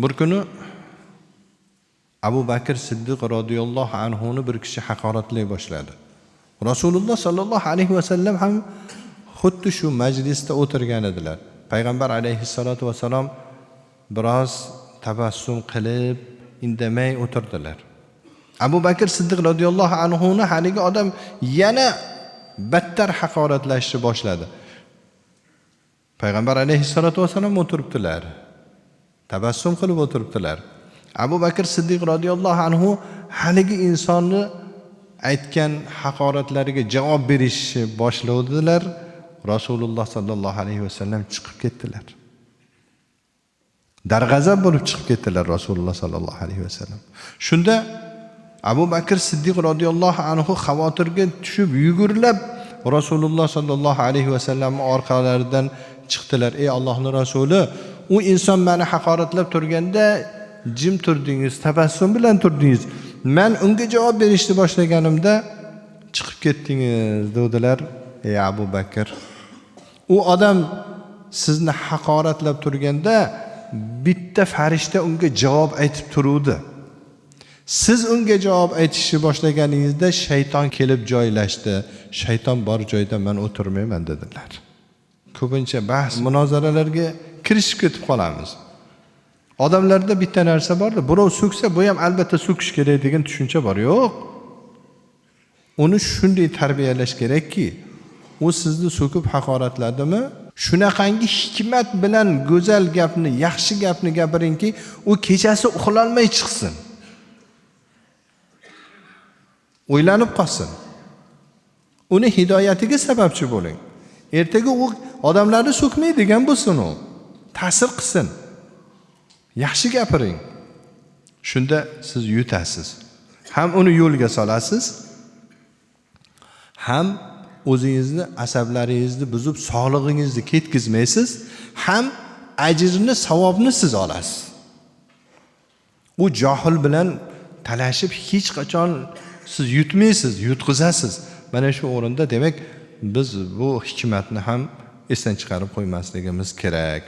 Bir kuni Abu Bakr Siddiq roziyallohu anhuni bir kishi haqoratlay boshladi. Rasululloh sollallohu alayhi vasallam ham xuddi shu majlisda o'tirgan edilar. Payg'ambar alayhissalotu vassalom biroz tabassum qilib, indamay o'tirdilar. Abu Bakr Siddiq roziyallohu anhuni haligi odam yana battar haqoratlashni boshladi. Payg'ambar alayhissalotu vassalom o'tiribdilar. Tabassum qilib o'tiribdilar. Abu Bakr Siddiq roziyallohu anhu haligi insonni aytgan haqoratlariga javob berishni boshlavdilar. Rasululloh sollallohu alayhi vasallam chiqib ketdilar. Darg'azab bo'lib chiqib ketdilar Rasululloh sollallohu alayhi vasallam. Shunda Abu Bakr Siddiq roziyallohu anhu xavotirga tushib, yugurlab Rasululloh sollallohu alayhi vasallamning orqalaridan chiqdilar. Ey Allohning rasuli, u inson meni haqoratlab turganda jim turdingiz, tabassum bilan turdingiz. Men unga javob berishni boshlaganimda chiqib ketdingiz, dedilar. Ey Abu Bakr, u odam sizni haqoratlab turganda bitta farishta unga javob aytib turuvdi. Siz unga javob aytishni boshlaganingizda shayton kelib joylashdi. Shayton bor joyda men o'tirmayman, dedilar. Ko'pincha bahs munozaralarga kirishib ketib qolamiz. Odamlarda bitta narsa borda, birov so'ksa, bu ham albatta so'kish kerak degan tushuncha bor. Yo'q. Uni shunday tarbiyalash kerakki, u sizni so'kib haqoratladimi, shunaqangi hikmat bilan go'zal gapni, yaxshi gapni gapiringki, u kechasi uxlolmay chiqsin. O'ylanib qolsin. Uni hidoyatiga sababchi bo'ling. Ertaga u odamlarni so'kmaydigan bo'lsin u. Ta'sir qilsin. Yaxshi gapiring. Shunda siz yutasiz. Ham uni yo'lga solasiz, ham o'zingizni asablaringizni buzib sog'lig'ingizni ketkizmaysiz, ham ajrni, savobni siz olasiz. U johil bilan talashib hech qachon siz yutmaysiz, yutqizasiz. Mana shu o'rinda, demak, biz bu hikmatni ham esdan chiqarib qo'ymasligimiz kerak.